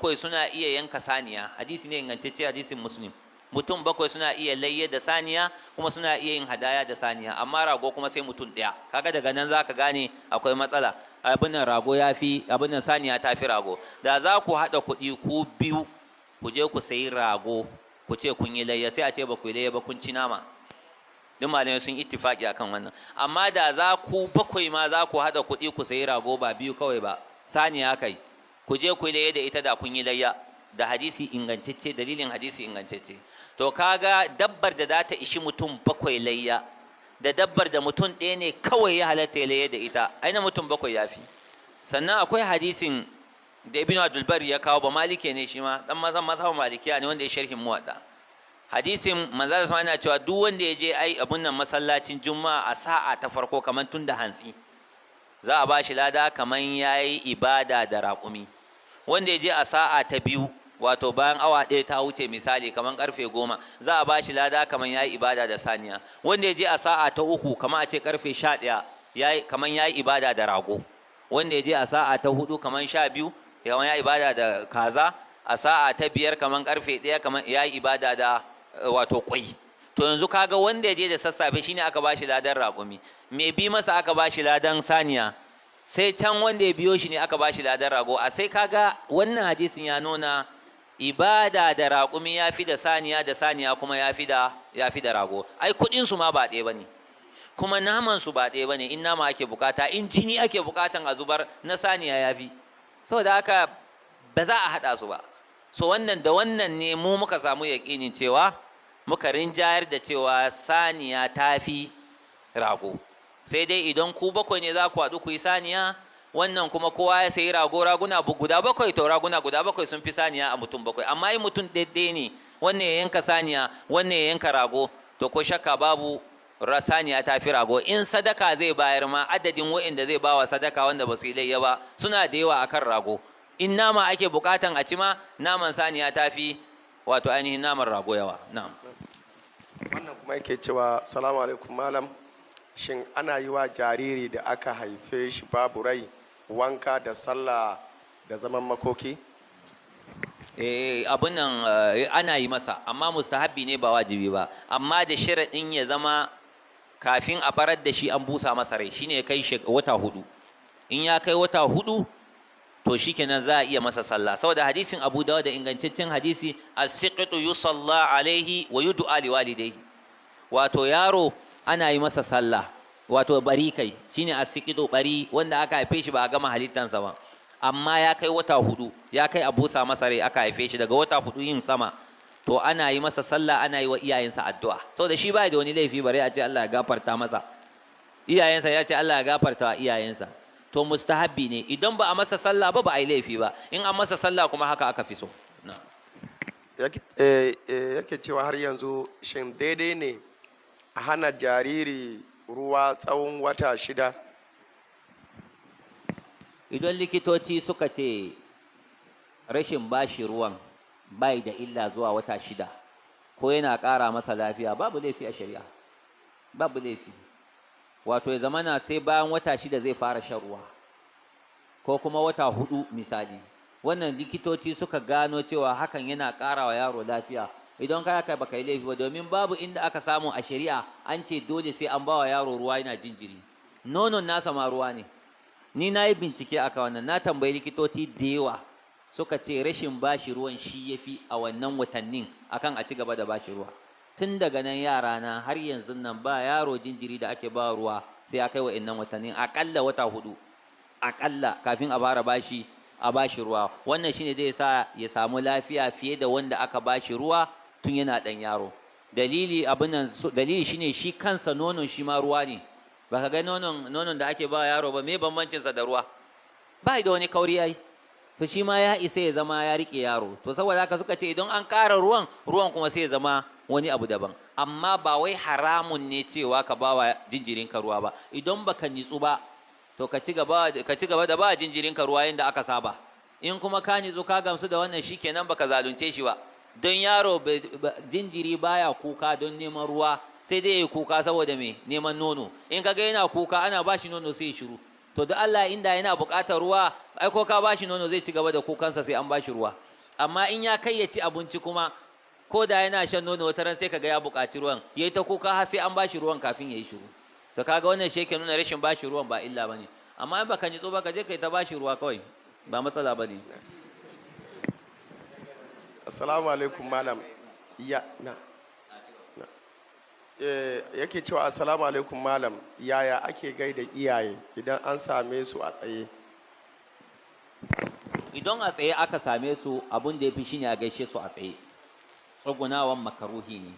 bakwai suna iya yanka saniya. Hadisi ne ingantacce, hadisin Muslim. Mutum bakwai suna iya layya da saniya, kuma suna iya yin hadaya da saniya, amma rago kuma sai mutum ɗaya. Kaga daga nan zaka gane akwai matsala. Abin nan, rago ya fi abin nan, saniya ta fi rago. Da za ku haɗa kuɗi ku biyu, ku je ku sayi rago, ku ce kun yi layya, sai a ce ba ku yi layya ba, kun ci nama. Duk malamai sun ittifaki akan wannan. Amma da za ku bakwai ma za ku haɗa kuɗi ku sayi rago, ba biyu kawai ba, saniya kai, ku je ku yi layya da ita, da kun yi layya da hadisi ingantacce, dalilin hadisi ingantacce. To kaga dabbar da za ta ishi mutum bakwai layya da dabbar da mutum ɗaya ne kawai ya halatta ya layya da ita, aina mutum bakwai ya fi. Sannan akwai hadisin da Ibn Abdul Bar ya kawo, ba Malike ne shi ma, dan mazan mazhabin Malikiya ne, wanda ya sharhin Muwadda. Hadisin manzo sallallahu yana cewa duk wanda ya je ai abun nan masallacin Juma'a a sa'a ta farko, kamar tun da hantsi, za a bashi lada kamar yayi ibada da raƙumi. Wanda ya je a sa'a ta biyu, wato bayan awa 1 ta wuce, misali kamar karfe 10, za a bashi lada kamar yayi ibada da saniya. Wanda ya je a sa'a ta uku, kamar a ce karfe 11, yayi kamar yayi ibada da rago. Wanda ya je a sa'a ta hudu, kamar 12, kamar yayi ibada da kaza. A sa'a ta biyar, kamar karfe 1, kamar yayi ibada da wato kwai. To yanzu kaga wanda ya je da sassafe shine aka bashi ladan raƙumi, mai bi masa aka bashi ladan saniya, sai can wanda ya biyo shi ne aka bashi ladan rago. A sai kaga wannan hadisin ya nuna ibada da raƙumi ya fi da saniya, da saniya kuma ya fi da rago. Ai kuɗin su ma ba ɗaya bane, kuma naman su ba ɗaya bane. In nama ake bukata, in jini ake bukatan a zubar, na saniya ya fi. Saboda haka ba za a haɗa su ba. So wannan da wannan ne mu muka samu yaƙinin cewa muka rinjayar da cewa saniya ta fi rago. Sai dai idan ku bakwai ne za ku haɗu ku yi saniya, wannan kuma kowa ya sayi rago, raguna guda bakwai, to raguna guda bakwai sun fi saniya a mutum bakwai. Amma in mutum ɗaiɗaya ne, wannan ya yanka saniya, wannan ya yanka rago, to ko shakka babu saniya ta fi rago. In sadaka zai bayar ma, adadin wa'inda zai bawa sadaka wanda ba su yi layya ba suna da yawa akan rago. In nama ake bukatan a ci ma, naman saniya ta fi wato ainihin naman rago yawa. Na'am. Wannan kuma yake cewa, "Salamu alaikum malam, shin ana yi wa jariri da aka haife shi babu rai wanka da sallah da zaman makoki?" Eh, abun nan, ana yi masa, amma mustahabbi ne, ba wajibi ba, amma da sharaɗin ya zama kafin a barar da shi an busa masa rai, shine ya kai wata 4. In ya kai wata 4, to shikenan za a iya masa sallah, saboda hadisin Abu Dawud da ingantaccen hadisi: "As-siqtu yusalla alaihi wa yud'a liwalidayhi." Wato yaro ana yi masa sallah, wato bari kai, shine as-siqtu, bari wanda aka haife shi ba a gama halittansa ba, amma ya kai wata 4, ya kai a busa masa rai, aka haife shi daga wata 4 yin sama, to ana yi masa sallah, ana yi wa iyayensa addu'a, saboda shi ba da wani laifi bare a ce Allah ya gafarta masa iyayensa, ya ce Allah ya gafarta wa iyayensa. To mustahabbi ne. Idan ba a masa sallah ba, ba a yi laifi ba. In an masa sallah kuma, haka aka fi so. Na'am. Yake cewa har yanzu, shin daidai ne a hana jariri ruwa tsawon wata 6? Idan likitoci suka ce rashin bashi ruwan bai da illa zuwa wata 6, ko yana ƙara masa lafiya, babu laifi a shari'a, babu laifi. Wato ya zamana sai bayan wata 6 zai fara shan ruwa, ko kuma wata 4 misali, wannan likitoci suka gano cewa hakan yana ƙara wa yaro lafiya, idan ka haka baka yi laifi ba, domin babu inda aka samu a shari'a an ce dole sai an bawa yaro ruwa yana jinjiri. Nonon nasa ma ruwa ne. Ni na yi bincike aka wannan, na tambayi likitoci da yawa, suka ce rashin bashi ruwan shi ya fi a wannan watannin akan a ci gaba da bashi ruwa. Tun daga nan yara na har yanzu nan, ba yaro jinjiri da ake ba ruwa sai ya kai wa'annan watannin, aƙalla wata 4 aƙalla, kafin a fara bashi a bashi ruwa. Wannan shine zai sa ya samu lafiya fiye da wanda aka bashi ruwa tun yana ɗan yaro. Dalili abin nan, dalili shine shi kansa nonon shi ma ruwa ne. Ba ka ga nonon da ake ba yaro ba, me bambancin sa da ruwa? Ba da wani kauri ai. To shi ma ya isa ya zama ya rike yaro. To saboda haka suka ce idan an ƙara ruwan, ruwan kuma sai ya zama wani abu daban. Amma ba wai haramun ne cewa ka ba wa jinjirin ka ruwa ba. Idan baka nitsu ba, to ka ci gaba da ba jinjirin ka ruwa yadda aka saba. In kuma ka nitsu, ka gamsu da wannan, shikenan, baka zalunce shi ba. Don yaro jinjiri baya kuka don neman ruwa, sai dai ya kuka saboda me? Neman nono. In kaga yana kuka, ana ba shi nono sai ya shiru. To da Allah inda yana buƙatar ruwa, ai ko ka ba shi nono zai ci gaba da kukansa sai an ba shi ruwa. Amma in ya kai ya ci abinci kuma, ko da yana shan nono, wata ran sai kaga ya buƙaci ruwan, yayi ta kuka har sai an bashi ruwan kafin yayi shiru. To kaga wannan shi yake nuna rashin bashi ruwan ba illa bane. Amma in baka nitso ba, ka je kai ta bashi ruwa kawai, ba matsala bane. Assalamu alaikum malam. Ya na na. Yake cewa, assalamu alaikum malam, yaya ake gaida iyaye idan an same su a tsaye? Idan a tsaye aka same su, abun da ya fi shine a gaishe su a tsaye. Tsugunawan makaruhi ne,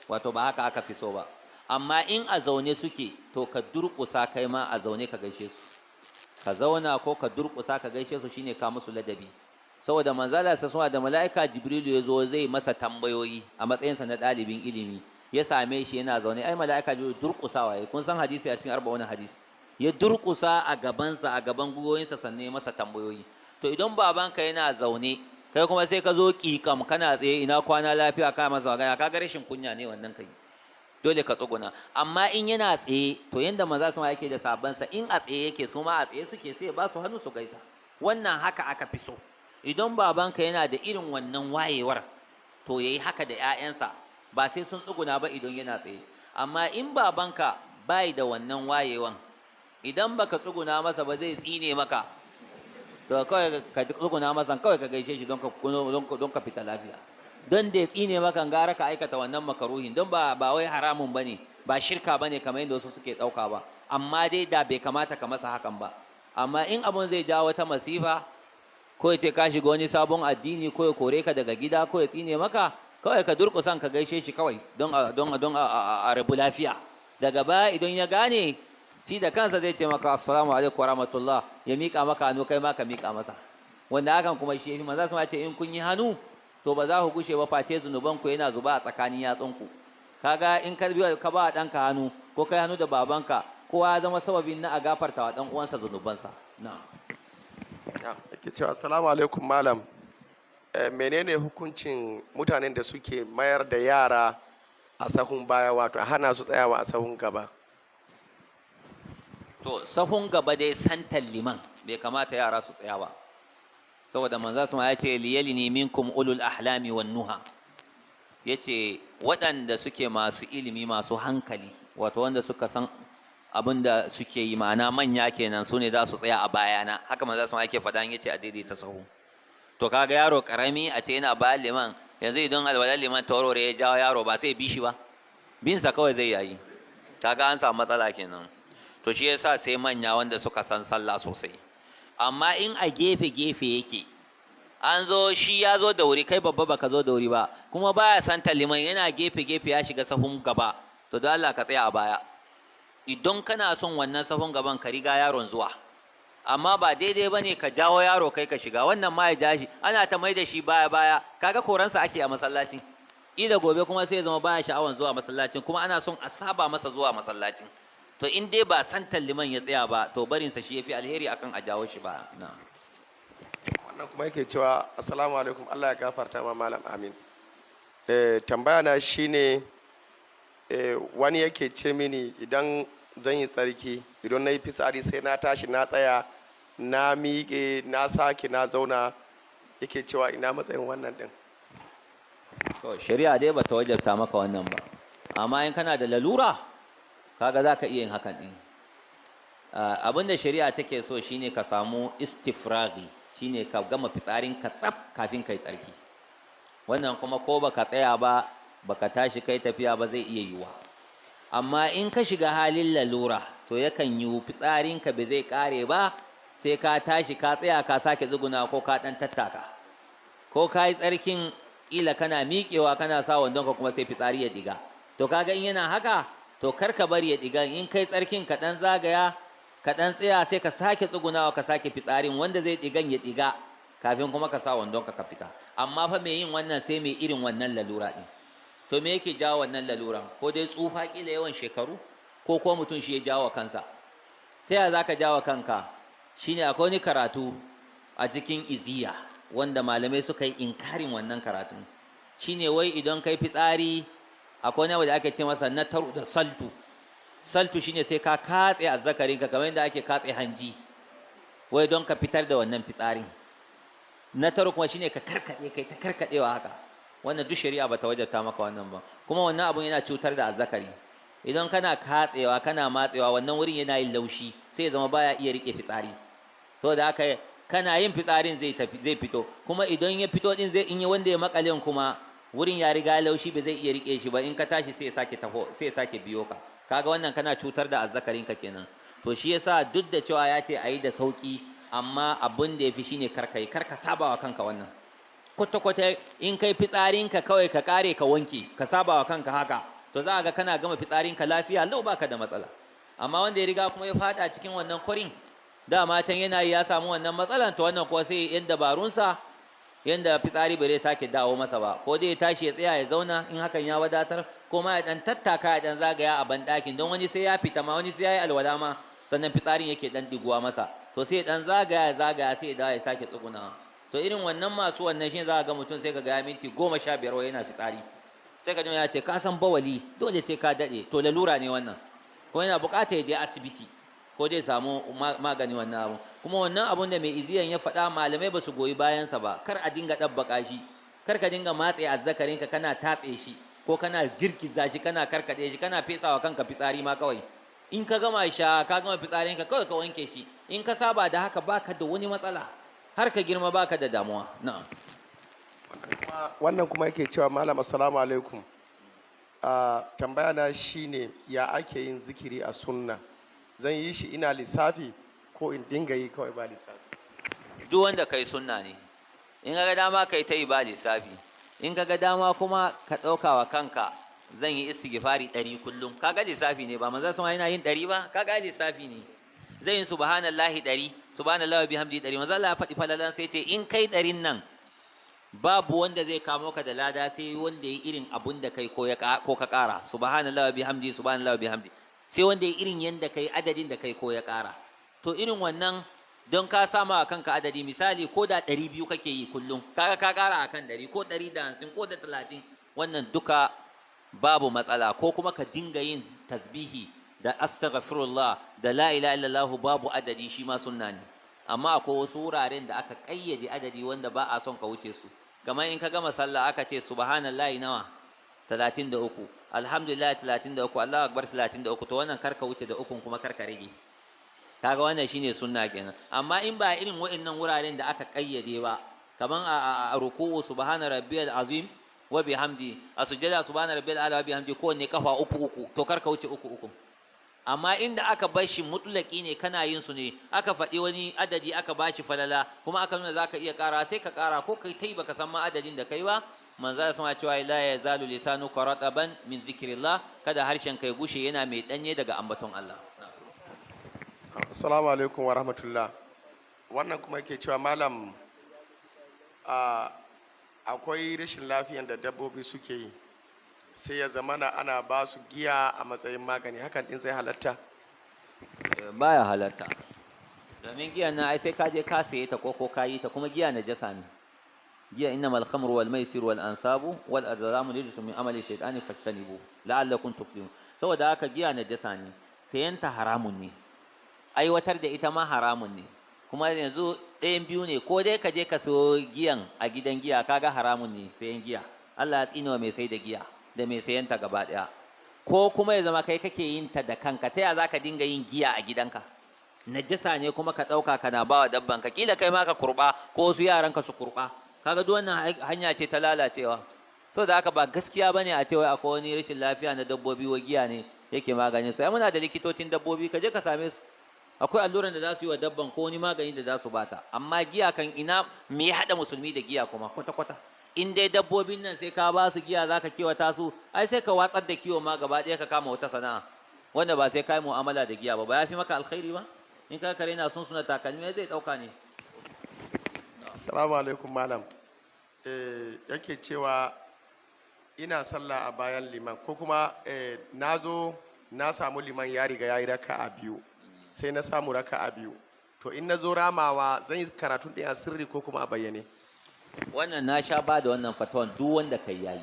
wato ba haka aka fi so ba. Amma in a zaune suke, to ka durƙusa kai ma a zaune ka gaishe su. Ka zauna ko ka durƙusa ka gaishe su shine ka musu ladabi. Saboda manzala sa suna da mala'ika Jibrilu ya zo zai masa tambayoyi a matsayinsa na ɗalibin ilimi, ya same shi yana zaune, ai mala'ika Jibrilu durƙusawa ya, kun san hadisi a cikin 40 hadisi, ya durƙusa a gabansa, a gaban gwiwoyinsa, sannan ya masa tambayoyi. To idan babanka yana zaune, kai kuma sai ka zo ƙiƙam kana tsaye, ina kwana, lafiya, ka masa magana, kaga rashin kunya ne wannan kai. Dole ka tsuguna. Amma in yana tsaye, to yanda maza su ma yake da sabansa, in a tsaye yake, su ma a tsaye suke, sai ba su hannu su gaisa. Wannan haka aka fi so. Idan babanka yana da irin wannan wayewar, to yayi haka da 'ya'yansa, ba sai sun tsuguna ba idan yana tsaye. Amma in babanka bai da wannan wayewan, idan baka tsuguna masa ba zai tsine maka, to kawai ka tsuguna masa kawai ka gaishe shi don ka fita lafiya. Don da ya tsine maka, gara ka aikata wannan makaruhin, don ba wai haramun bane, ba shirka bane kamar yadda wasu suke ɗauka ba. Amma dai da bai kamata ka masa hakan ba. Amma in abun zai jawo wata masifa, ko ya ce ka shiga wani sabon addini, ko ya kore ka daga gida, ko ya tsine maka, kawai ka durƙusan ka gaishe shi kawai don a rabu lafiya. Daga baya idan ya gane, shi da kansa zai ce maka, "Assalamu alaikum wa rahmatullah," ya miƙa maka hannu, kai ma ka miƙa masa. Wanda hakan kuma shi yafi. Manzo sun ce in kun yi hannu, to ba za ku gushe ba face zunuban ku yana zuba a tsakanin yatsunku. Kaga in ka biya ka ba ɗanka hannu, ko kai hannu da babanka, kowa ya zama sababin na a gafarta wa ɗan uwansa zunubansa. Na'am. Yake cewa, assalamu alaikum malam, menene hukuncin mutanen da suke mayar da yara a sahun baya, wato a hana su tsayawa a sahun gaba? To sahun gaba dai, santan liman, bai kamata yara su tsaya ba, saboda manzo sun ya ce, "Liyalini minkum ulul ahlami wan nuha." Yace waɗanda suke masu ilimi, masu hankali, wato wanda suka san abin da suke yi, ma'ana manya kenan, su ne za su tsaya a bayana. Haka manzo sun yake faɗa yace a daidaita sahu. To kaga yaro karami a ce yana bayan liman, yanzu idan alwalar liman ta warware ya jawo yaro, ba sai bi shi ba, binsa kawai zai yayi, kaga an samu matsala kenan. To shi yasa sai manya wanda suka san sallah sosai. Amma in a gefe gefe yake, an zo, shi ya zo da wuri, kai babba baka zo da wuri ba, kuma baya san liman, yana gefe gefe ya shiga sahun gaba, to don Allah ka tsaya a baya. Idan kana son wannan sahun gaban, ka riga yaron zuwa. Amma ba daidai bane ka jawo yaro kai ka shiga, wannan ma ya ja shi, ana ta mai da shi baya baya, kaga koransa ake a masallacin. Ila gobe kuma sai ya zama baya sha'awan zuwa masallacin, kuma ana son a saba masa zuwa masallacin. To in dai ba santan liman ya tsaya ba, to barinsa shi yafi alheri akan a jawo shi ba. Na'am. Wannan kuma yake cewa, assalamu alaikum, Allah ya gafarta ma malam, amin. Tambaya na shine, wani yake ce mini idan zan yi tsarki, idan na yi fitsari sai na tashi na tsaya, na miƙe, na sake na zauna. Yake cewa ina matsayin wannan din? To shari'a dai bata wajabta maka wannan ba, amma in kana da lalura, kaga za ka iya yin hakan din. Abin da shari'a take so shine ka samu istifraghi, shine ka gama fitsarin ka tsaf kafin kai tsarki. Wannan kuma ko baka tsaya ba, baka tashi kai tafiya ba, zai iya yiwuwa. Amma in ka shiga halin lalura, to yakan yiwu fitsarinka bai zai kare ba sai ka tashi ka tsaya, ka sake tsuguna, ko ka dan tattaka, ko ka yi tsarkin, kila kana miƙewa kana sa wandonka kuma sai fitsari ya diga. To kaga in yana haka, to kar ka bari ya diga. In kai tsarkin, ka dan zagaya, ka dan tsaya, sai ka sake tsugunawa ka sake fitsarin, wanda zai digan ya diga, kafin kuma ka sa wandonka ka fita. Amma fa mai yin wannan sai mai irin wannan lalura din. To me yake jawo wannan lalura? Ko dai tsufa, kila yawan shekaru, ko ko mutum shi ya jawo kansa. Ta yaya zaka jawo kanka? Shine akwai wani karatu a cikin Iziya wanda malamai suka yi inkarin wannan karatun. Shine wai idan kai fitsari, akwai wani abu da ake ce masa nataru da saltu. Saltu shine sai ka katse azzakarinka kamar yadda ake katse hanji, wai don ka fitar da wannan fitsarin. Na tara kuma shine ka karkade, kai ta karkadewa haka. Wannan duk shari'a bata wajabta maka wannan ba. Kuma wannan abun yana cutar da azzakari. Idan kana katsewa kana matsewa, wannan wurin yana yin laushi, sai ya zama baya iya rike fitsari. Saboda haka kana yin fitsarin zai tafi, zai fito. Kuma idan ya fito din, zai in yi wanda ya makalen, kuma wurin ya riga laushi, ba zai iya rike shi ba. In ka tashi sai ya sake taho, sai ya sake biyo ka. Kaga wannan kana cutar da azzakarinka kenan. To shi yasa duk da cewa ya ce ayi da sauki, amma abun da yafi shine kar kai, kar ka saba wa kanka wannan kwata kwata. In kai fitsarinka kawai ka kare ka wanke, ka saba wa kanka haka, to za a ga kana gama fitsarinka lafiya lau, baka da matsala. Amma wanda ya riga kuma ya fada cikin wannan kwarin, dama can yana yi ya samu wannan matsalan, to wannan kuwa sai yan dabarunsa yanda fitsari bai sake dawo masa ba. Ko dai ya tashi ya tsaya ya zauna, in hakan ya wadatar, ko ma ya dan tattaka ya dan zagaya a banɗakin, don wani sai ya fita ma, wani sai ya yi alwala ma sannan fitsarin yake dan diguwa masa. To sai ya dan zagaya ya zagaya, sai ya dawo ya sake tsugunawa. To irin wannan masu wannan shi za ga mutum sai ka ga minti 15 wai yana fitsari. Sai ka ji ya ce ka san bawali dole sai ka daɗe. To lalura ne wannan, ko yana buƙatar ya je asibiti ko zai samu magani wannan abu. Kuma wannan abun da mai iziyan ya faɗa, malamai ba su goyi bayansa ba. Kar a dinga ɗabbaƙa shi, kar ka dinga matse azzakarinka kana tatse shi, ko kana girgiza shi, kana karkaɗe shi, kana fesawa kanka fitsari ma. Kawai in ka gama sha, ka gama fitsarinka, kawai ka wanke shi. In ka saba da haka, baka da wani matsala har ka girma, baka da damuwa. Na'am. Wannan kuma yake cewa, malam, assalamu alaikum. Tambaya na shine, ya ake yin zikiri a sunna? Zan yi shi ina lissafi ko in dinga yi kawai ba lissafi? Duk wanda kai sunna ne. In ka ga dama kai ta yi ba lissafi. In ka ga dama kuma ka ɗauka wa kanka zan yi istighfari 100 kullum, kaga lissafi ne. Ba manzo sama yana yin 100 ba? Kaga lissafi ne. Zai yin subhanallahi 100, subhanallahi wa bihamdi 100. Manzo Allah ya faɗi falalan, sai ce in kai 100n nan, babu wanda zai kamo ka da lada sai wanda ya irin abun da kai ko ya ko ka ƙara. Subhanallahi wa bihamdi, subhanallahi wa bihamdi, sai wanda ya irin yanda kai, adadin da kai ko ya ƙara. To irin wannan, don ka sama wa kanka adadi, misali ko da 200 kake yi kullum, kaga ka ƙara akan 100, ko 150, ko da 30, wannan duka babu matsala. Ko kuma ka dinga yin tasbihi da astaghfirullah da la ilaha illallah babu adadi, shi ma sunna ne. Amma akwai wasu wuraren da aka kayyade adadi wanda ba a son ka wuce su. Kamar in ka gama sallah, aka ce subhanallahi nawa? 33, alhamdulillah 33, Allahu akbar 33. To wannan karka wuce da ukun, kuma karka rage. Kaga wannan shine sunna kenan. Amma in ba irin wa'annan wuraren da aka kayyade ba, kaman a ruku'u subhana rabbiyal azim wa bihamdi, a sujjada subhana rabbiyal ala wa bihamdi, ko ne kafa uku uku, to karka wuce uku uku. Amma inda aka bar shi mutlaki ne, kana yin su ne, aka faɗi wani adadi, aka bashi falala, kuma aka nuna zaka iya ƙara, sai ka ƙara, ko kai tai baka san ma adadin da kai ba. Manzo sama cewa la yazalu lisanuka rataban min zikrillah, kada harshen kai gushe yana mai danye daga ambaton Allah. Assalamu alaikum wa rahmatullah. Wannan kuma yake cewa, malam, akwai rashin lafiyan da dabbobi suke yi, sai ya zamana ana ba su giya a matsayin magani. Hakan din zai halatta? Baya halatta, domin giya na ai sai ka je ka saye ta ko ka yi ta. Kuma giya najasa ne. Giya, innamal khamru wal maisir wal ansabu wal azlamu rijsun min amali shaytani fajtanibu la'allakum tuflihun. Saboda haka giya najasa ne, sayan ta haramun ne, aiwatar da ita ma haramun ne. Kuma yanzu ɗayan biyu ne: ko dai ka je ka sayo giyan a gidan giya, kaga haramun ne sayan giya, Allah ya tsinewa mai sai da giya da mai sayan ta gaba ɗaya, ko kuma ya zama kai kake yin ta da kanka. Ta ya za ka dinga yin giya a gidanka? Najasa ne, kuma ka ɗauka kana ba wa dabban ka, kila kai ma ka kurɓa ko wasu yaran ka su kurɓa. Kaga duk wannan hanya ce ta lalacewa. Saboda haka ba gaskiya bane a ce wai akwai wani rashin lafiya na dabbobi wa giya ne yake magani su. Ai muna da likitocin dabbobi, ka je ka same su, akwai alluran da za su yi wa dabban ko wani magani da za su bata. Amma giya kan ina, me ya haɗa musulmi da giya kuma kwata kwata? In dai dabbobin nan sai ka ba su giya zaka kiwata su, ai sai ka watsar da kiwo ma gaba ɗaya, ka kama wata sana'a wanda ba sai ka yi mu'amala da giya ba. Ba ya fi maka alkhairi ba? In ka kare na sun suna takalmi zai ɗauka ne. Assalamu alaikum malam. Yake cewa ina sallah a bayan liman, ko kuma na zo na samu liman ya riga ya yi raka'a biyu, sai na samu raka'a biyu. To in na zo ramawa, zan yi karatun ɗaya sirri ko kuma a bayyane? Wannan na sha ba da wannan fatawan, duk wanda kai yayi.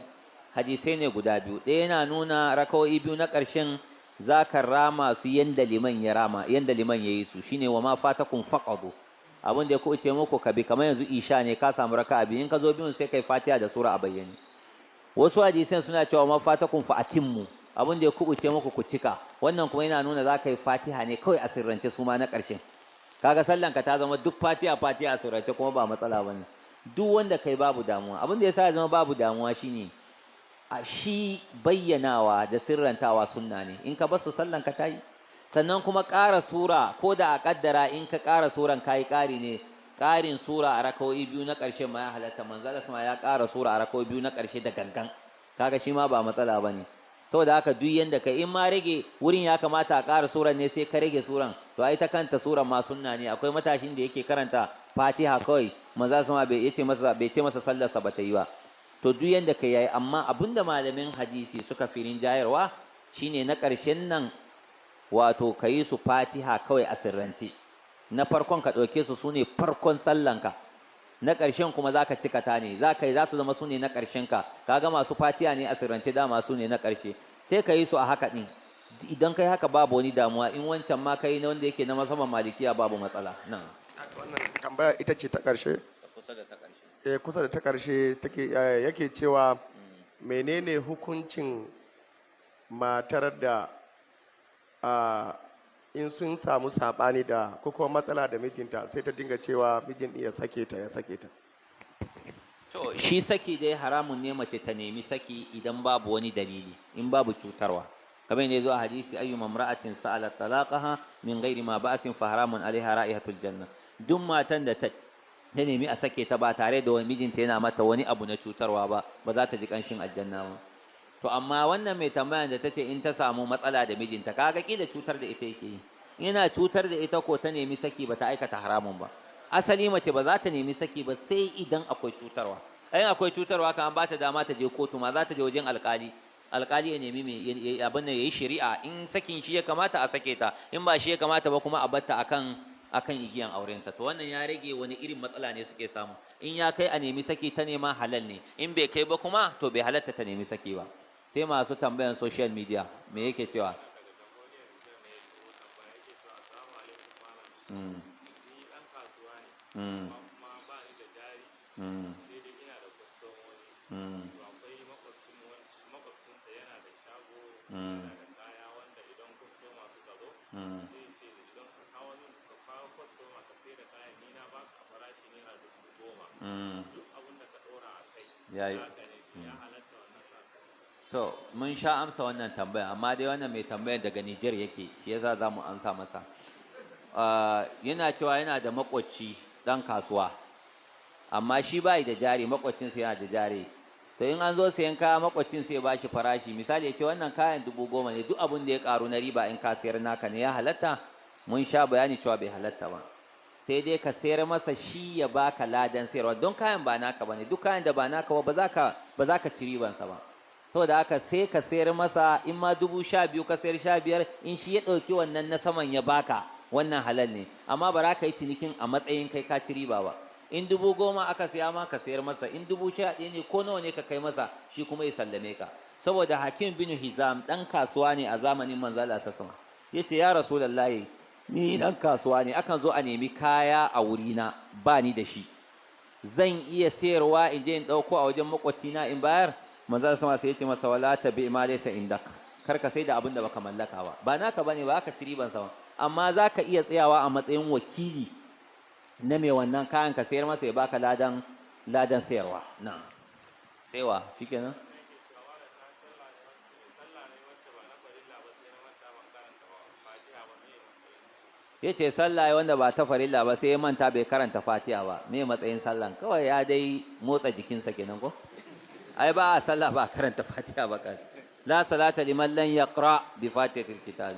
Hadisai ne guda biyu. Ɗaya yana nuna raka'o'i biyu na ƙarshen za ka rama su yanda liman ya rama, yanda liman ya yi su, shine wa ma fatakum faqadu. Abin da ya kubuce muku ka bi, kamar yanzu isha ne ka samu raka'a biyu, in ka zo biyun sai kai Fatiha da sura a bayyane. Wasu hadisan suna cewa ma fatakum fa atimmu, abin da ya kubuce muku ku cika. Wannan kuma yana nuna za ka yi Fatiha ne kawai a sirrance su ma na ƙarshen. Kaga sallan ka ta zama duk Fatiha Fatiha a sirrance, kuma ba matsala bane. Duk wanda kai babu damuwa. Abin da yasa ya zama babu damuwa shine a shi bayyanawa da sirrantawa sunna ne, in ka basu sallan ka tayi. Sannan kuma ƙara sura, ko da a ƙaddara in ka ƙara suran kayi ƙari ne, ƙarin sura a rakawoyi biyu na ƙarshe ma ya halatta. Manzala sama ya ƙara sura a rakawoyi biyu na ƙarshe da gangan, kaga shi ma ba matsala bane. Saboda haka duk yanda kai, in ma rage wurin ya kamata a ƙara suran ne sai ka rage suran, to ai ta kanta suran ma sunna ne. Akwai matashin da yake karanta Fatiha kawai, manzo sama bai yace masa, bai ce masa sallarsa ba ta yi ba. To duk yanda kai yayi. Amma abinda malamin hadisi suka firin jayarwa shine na ƙarshen nan, wato ka yi su Fatiha kawai a sirrance. Na farkon ka ɗauke su sune farkon sallanka, na ƙarshen kuma za ka cika ta ne, za ka yi za su zama su ne na ƙarshen ka. Kaga masu Fatiha ne a sirrance dama su ne na ƙarshe, sai ka yi su a haka ɗin. Idan kai haka babu wani damuwa. In wancan ma kai na wanda yake na masaban Malikiya, babu matsala nan. Wannan tambaya ita ce ta ƙarshe. Kusa da ta ƙarshe. Eh, kusa da ta ƙarshe take, yake cewa menene hukuncin matar da in sun samu saɓani da ko kuma matsala da mijinta, sai ta dinga cewa mijin ya sake ta, ya sake ta? To, shi saki dai haramun ne mace ta nemi saki idan babu wani dalili, in babu cutarwa. Kamar yadda ya zo a hadisi: "Ayyuma imra'atin sa'alat talaqaha min ghairi ma ba'sin fa haramun alaiha ra'ihatul janna." Duk matan da ta nemi a sake ta ba tare da wani mijinta yana mata wani abu na cutarwa ba, ba za ta ji kanshin aljanna ba. To amma wannan mai tambayan da ta ce in ta samu matsala da mijinta, kaga kila cutar da ita yake yi. Yana cutar da ita ko ta nemi saki, ba ta aikata haramun ba. Asali mace ba za ta nemi saki ba sai idan akwai cutarwa. Ai akwai cutarwa kan ba ta dama ta je kotu ma, za ta je wajen alkali, alkali ya nemi mai abin da yayi shari'a. In sakin shi ya kamata, a sake ta. In ba shi ya kamata ba kuma, a batta akan igiyan aurenta. To wannan ya rage wani irin matsala ne suke samu. In ya kai a nemi saki ta nema, halal ne. In bai kai ba kuma, to bai halatta ta nemi saki ba. Sai masu tambayan social media, me yake cewa? Yayi. To, mun sha amsa wannan tambaya, amma dai wannan mai tambayar daga Nijar yake, shi yasa za mu amsa masa. Yana cewa yana da makwacci ɗan kasuwa, amma shi bai da jari, makwacinsa yana da jari. To in an zo sayan kaya, makwacin sai ba shi farashi. Misali ya ce wannan kayan 10,000 ne, duk abin da ya karu na riba in ka sayar naka ne, ya halatta? Mun sha bayani cewa bai halatta ba. Sai dai ka sayar masa, shi ya baka ladan sayarwa, don kayan ba naka bane. Duk kayan da ba naka ba, ba za ka ci ribansa ba. Saboda haka sai ka sayar masa, in ma 12,000 ka sayar, 15, in shi ya ɗauki wannan na saman ya baka, wannan halal ne. Amma ba za ka yi cinikin a matsayin kai ka ci riba ba. In 10,000 aka siya ma, ka sayar masa. In 11,000 ne, ko nawa ne, ka kai masa, shi kuma ya sallame ka. Saboda Hakim bin Hizam ɗan kasuwa ne a zamanin Manzo Allah sallallahu alaihi, yace: "Ya Rasulullahi, ni ɗan kasuwa ne, akan zo a nemi kaya a wurina, ba ni da shi. Zan iya sayarwa in je in ɗauko a wajen makwabcina in bayar?" Manzo sama sai ya ce masa: "Wala tabi ma laysa indak." Kar ka sai da abin da baka mallaka ba, ba naka bane, ba ka ci riban sa ba. Amma za ka iya tsayawa a matsayin wakili na mai wannan kayan, ka sayar masa, ya baka ladan sayarwa. Na saiwa shikenan. Ya ce sallah wanda ba ta farilla ba, sai ya manta bai karanta Fatiha ba, me matsayin sallan? Kawai ya dai motsa jikinsa kenan ko? Ai ba a sallah ba karanta Fatiha ba kan. La salata liman lam yaqra bi fatihatil kitab.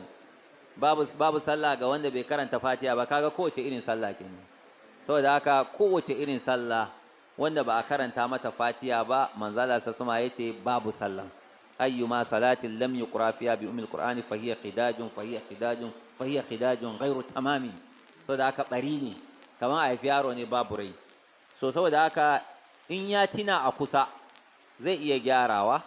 Babu sallah ga wanda bai karanta Fatiha ba. Kaga kowace irin sallah kenan. Saboda haka kowace irin sallah wanda ba a karanta mata Fatiha ba, manzala sa suma yace babu sallah. Ayyuma salatin lam yuqra fiha bi ummil qur'ani fa hiya khidajun, fa hiya khidajun, fa hiya khidajun ghairu tamami. Saboda haka bari ne, kamar a haifi yaro ne babu rai. So saboda haka in ya tina a kusa, zai iya gyarawa.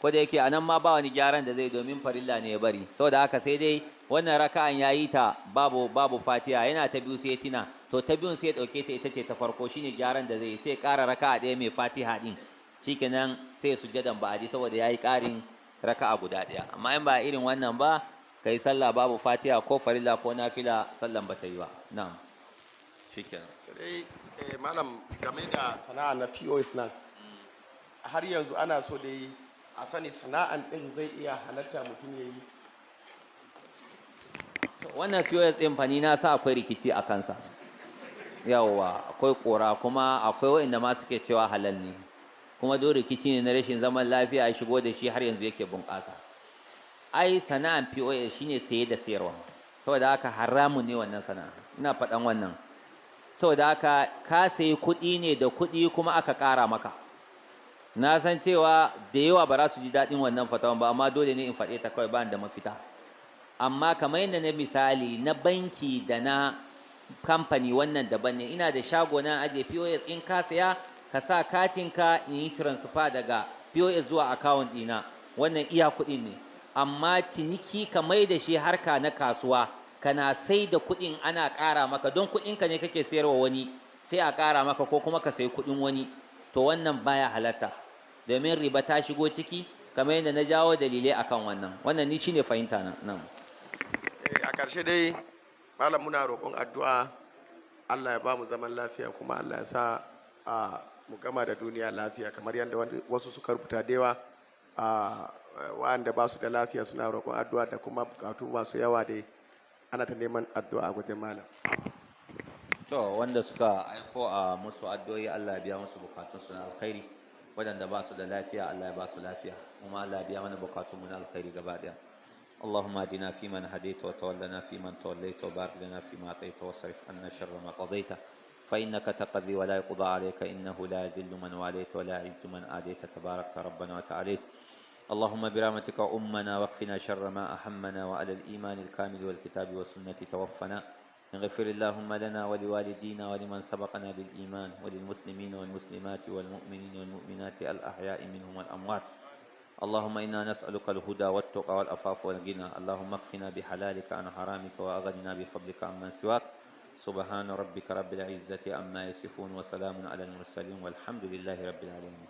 Ko da yake anan ma ba wani gyaran da zai, domin farilla ne ya bari. Saboda haka sai dai wannan raka'an yayi ta babu Fatiha, yana ta biyu sai tina, to ta biyun sai ya dauke ta ita ce ta farko, shine gyaran da zai, sai ƙara raka'a ɗaya mai Fatiha din, shikenan sai sujjadan ba'adi saboda yayi ƙarin raka'a guda ɗaya. Amma in ba irin wannan ba, kai sallah babu Fatiha ko farilla ko nafila, sallan ba ta yi ba. Na'am, shikenan. Sai dai malam, game da sana'a na POS nan, har yanzu ana so dai a sani sana'an din zai iya halatta mutum ya yi? Wannan POS ɗin fa ni na sa akwai rikici a kansa. Yawwa, akwai ƙora, kuma akwai waɗanda ma suke cewa halal ne, kuma duk rikici ne na rashin zaman lafiya ya shigo da shi har yanzu yake bunƙasa. Ai sana'an POS shine saye da sayarwa, saboda haka haramun ne wannan sana'a. Ina faɗan wannan saboda haka ka sayi kuɗi ne da kuɗi kuma aka ƙara maka. Na san cewa da yawa ba za su ji daɗin wannan fatawan ba, amma dole ne in faɗe ta kawai, ba da mafita. Amma kamar yadda na misali na banki da na kamfani, wannan daban ne. Ina da shago na aje POS, in ka saya ka sa katinka in yi transfer daga POS zuwa account ɗina, wannan iya kuɗin ne. Amma ciniki ka mai da shi harka na kasuwa, kana sai da kuɗin ana ƙara maka, don kuɗinka ne kake sayarwa wani sai a ƙara maka, ko kuma ka sayi kuɗin wani, to wannan baya halatta, domin riba ta shigo ciki, kamar yadda na jawo dalilai akan wannan. Wannan ni shine fahimta na nan. A ƙarshe dai malam, muna roƙon addu'a, Allah ya ba mu zaman lafiya, kuma Allah ya sa a mu gama da duniya lafiya, kamar yadda wasu suka rubuta da yawa, a wa'anda ba su da lafiya suna roƙon addu'a, da kuma bukatu masu yawa dai ana ta neman addu'a a wajen malam. To, wanda suka aiko a musu addu'o'i, Allah ya biya musu bukatun su na alkhairi. Waɗanda ba su da lafiya, Allah ya ba su lafiya, kuma Allah ya biya mana bukatun mu na alkhairi gaba ɗaya. اللهم اهدنا فيمن هديت، وتولنا فيمن توليت، وبارك لنا فيما اعطيت، واصرف عنا شر ما قضيت، فإنك تقضي ولا يقضى عليك، إنه لا يذل من واليت ولا يعز من آديت، تباركت ربنا وتعاليت. اللهم برحمتك أمنا، واكفنا شر ما أهمنا، وعلى الإيمان الكامل والكتاب والسنة توفنا. اغفر اللهم لنا ولوالدينا ولمن سبقنا بالإيمان، وللمسلمين والمسلمات والمؤمنين والمؤمنات الأحياء منهم والأموات. اللهم إنا نسألك الهدى والتقى والعفاف والغنى. اللهم اكفنا بحلالك عن حرامك، وأغننا بفضلك عمن سواك. سبحان ربك رب العزة عما يصفون، وسلام على المرسلين، والحمد لله رب العالمين.